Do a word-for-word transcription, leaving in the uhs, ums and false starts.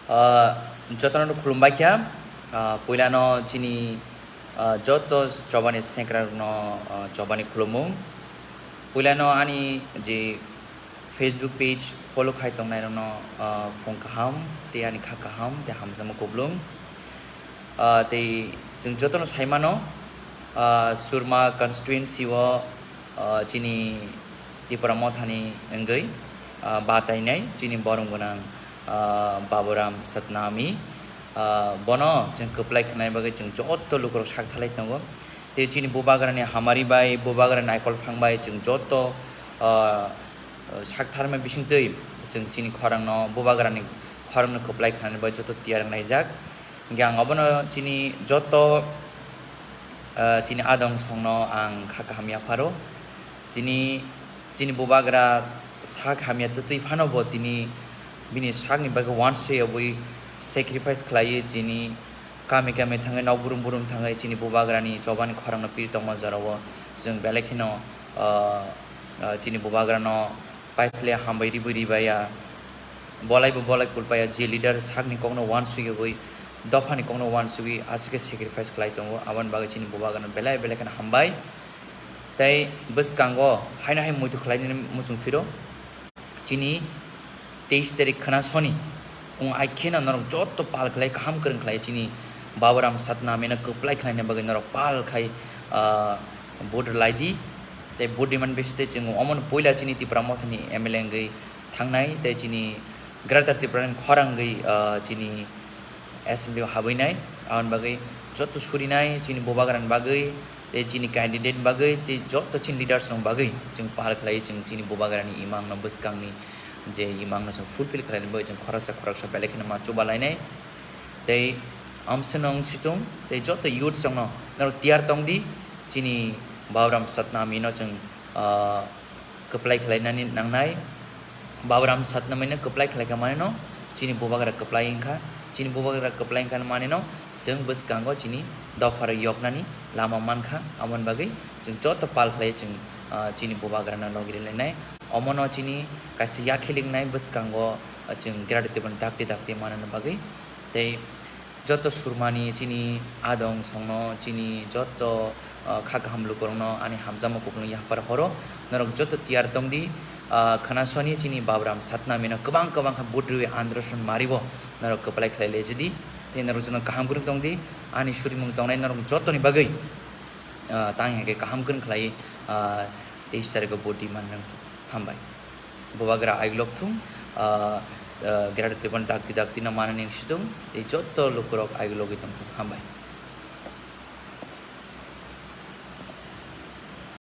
Ah, jotono khulumbai kha. Ah, puilano chini, ah, joto chobani sengkrak rokno, ah, chobani khulumung. Puilano ani je Facebook page follow khai tongnai rokno, ah, phung kaham, tei ani kha kaham, tei hamjakma kuplung. Ah, tei chwng jotono sai mano, ah, Surma constituency o, ah, chini Tipra Mothani wngwi, ah, batainai chini borom gwnang, ah, Baburam Satnami. Ah, bono chwng kwplai khnani bagwi chwng joto lukurok sak thalai tongo. Tei chini bubagrani hamari bai, bubagrani naikol phang bai chwng joto, ah, sak tharma bisingtwi chwng chini khorangno, bubagrani khorangno kwplai khnani bagwi joto tiyar wnglaijak. Hingke ang obono chini joto, ah, chini adong songno ang kha kaham yapharo. Tini chini bubagra sak hamya twtwi phano bo tini bini sakni bagwi wansoi obwi sacrifice khlaiwi chini kami kami thangwi nok burum burum thangwi chini bubagrani chobani khorangno piri tongma jorao chwng belai kheno, ah, ah, chini bubagrano paiphle hambai ribwi ribaya. Bolai bo bolai kulpaya, je leader sakni kokno wansugwi, dophani kokno wansugwi, aswk khe sacrifice khlai tongo, aboni bagwi chini bubagrano belai belai kheno hambai. Tei bwskango haino hai muitu khlainani muchung phiro, chini teis tarik khwna soni, kung ai kheno norok joto pal khlai, kaham kwrwng khlai, chini Baburam Satnamino kwplai khlaina bagwi norok pal khai, ah, vote rwlai di. Tei vote rwmani bisingtwi chwng omono puila chini Tipra Mothani M L A wngwi thangnai, tei chini Greater Tripura ni khorang wngwi, ah, chini assembly o habwi nai. Aboni bagwi joto surinai chini bubagrani bagwi, tei chini candidate bagwi, tei joto chini leaders rok bagwi chwng pal khlai, chwng chini bubagrani imang no bwskangni je imang no chwng fulfill khlaina bagwi chwng khoroksa khoroksa belai kheno ma chuba lainai. Tei amswk no wng situng, tei joto youth rok no norok tiyar tong di, chini Baburam Satnami no chwng, ah, kwplai khlainani nangnai. Baburam Satnamino kwplai khlaikha manino chini bubagra kwplai wngkha. Chini bubagra kwplai wngkha manino chwng bwskango chini dopharo yoknani lama mankha. Aboni bagwi chwng joto pal khlai chwng, ah, chini bubagrano logi rwlainai. Omono chini kaisa yakhiliknai bwskango, ah, chwng Greater Tipraland dakti dakti manani bagwi. Tei joto surmani chini adong songno, chini joto, ah, kha kaham lukurokno ani hamjakma kupulung yaphar horo. Norok joto tiyar tong di, ah, khwna soni chini Baburam Satnamino kwbang kwbang kha vote rwi androson maribo norok kwplai khlai lejidi. Tei norok joto kaham kwrwng tong di, ani surimung tongnai norok jotoni bagwi, ah, tang hingke kaham kwrwng khlai, ah, teis tarikho vote rwi man nang thung. Hambai. Bubagra aigulok thung, ah, ah, Greater Tipraland dakti dakti no manani wng situng, tei joto lukurok aigulogwi tong thung. Hambai.